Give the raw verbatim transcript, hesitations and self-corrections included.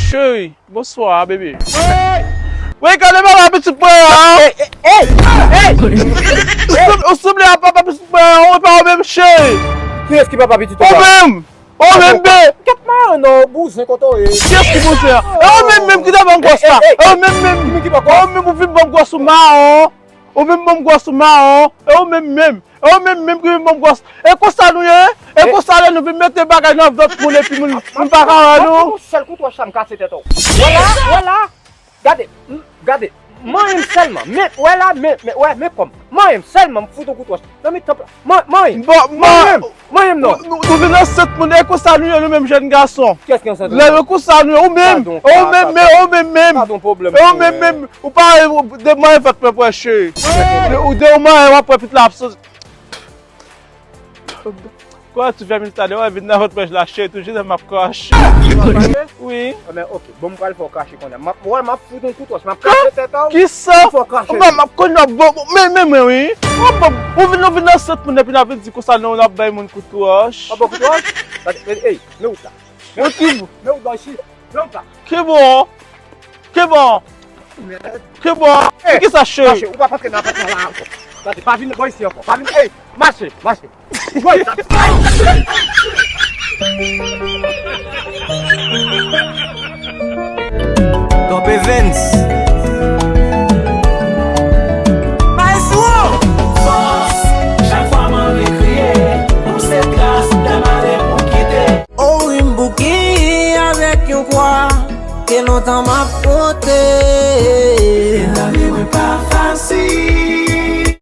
Cheri, bonswa, bebe. Wi, gade papa pitit mwen an. Ou sanble, ou sanble a papa pitit mwen an, ou e pa ou menm, cheri. Kiyès ki papa pitit ou? Ou menm. Ou menm, be. Kèt mawon, non, bouzen kote w ye. Kiyès ki bouzen an? E ou menm menm ki te ban m gwòs la. E ou menm menm. Ou menm ou vin ban m gwòs ou mawon. Ou vin ban m gwòs ou mawon. E ou menm menm. E ou menm menm ki vin ban m gwòs. E konsa nou ye? E konsa lè nou vin mete bagay nan vant moun epi moun, moun pa ka wè nou? Yon sèl kout wòch la, m kase tèt ou. Wè la, wè la. Gade, m, gade. Manyen m sèlman. Men, wè la, men, men, wè, men kòm. Manyen m sèlman, m fout yon kout wòch. Nan mitan pla-, man, manyen. Bon, manyen m, manyen m non. Nou, nou vin ansent moun, e konsa nou ye nou menm jèn gason. Kiyès ki ansent? Lè nou konsa nou ye, ou menm, ou menm, men, ou menm menm. Ou menm menm, ou pa, de manyen vant mwen pou wè cheri. Ou de ou manyen, w ap wè pitit la ap sot. Kwa ti fè minit la, de wè vin nan vant mwen la, cheri, toujou lè m ap krache. Wi. Ebyen, ok. Bon, m pral fè w krache kounye a. M ap, wè, m ap fout yon kout wòch, m ap krache tèt ou. Kisa? M ap fè w krache. Mwen, m ap konn ap bon, men, men, men, wi. Ou bon, ou vin, ou vin nan sant moun epi n ap vin di konsa nou, n ap bay moun kout wòch. Ou bon kout wòch? Gade, ey, ey, men wout la. Men wout la. Men wout la, isi. Men wout la. Ki bon? Ki bon? Ki bon? Ki sa, cheri? Mache, ou pa pase nan apatman la ankò. Gade, pa vin bò isi ankò. Pa vin, ey, mache, mache. Top Events. Maestro! Fòs, chak fwa m anvi kriye, ou se gras, lè m ale pou kite. O wi m bouki avèk yon kwa ke lontan m ap pote.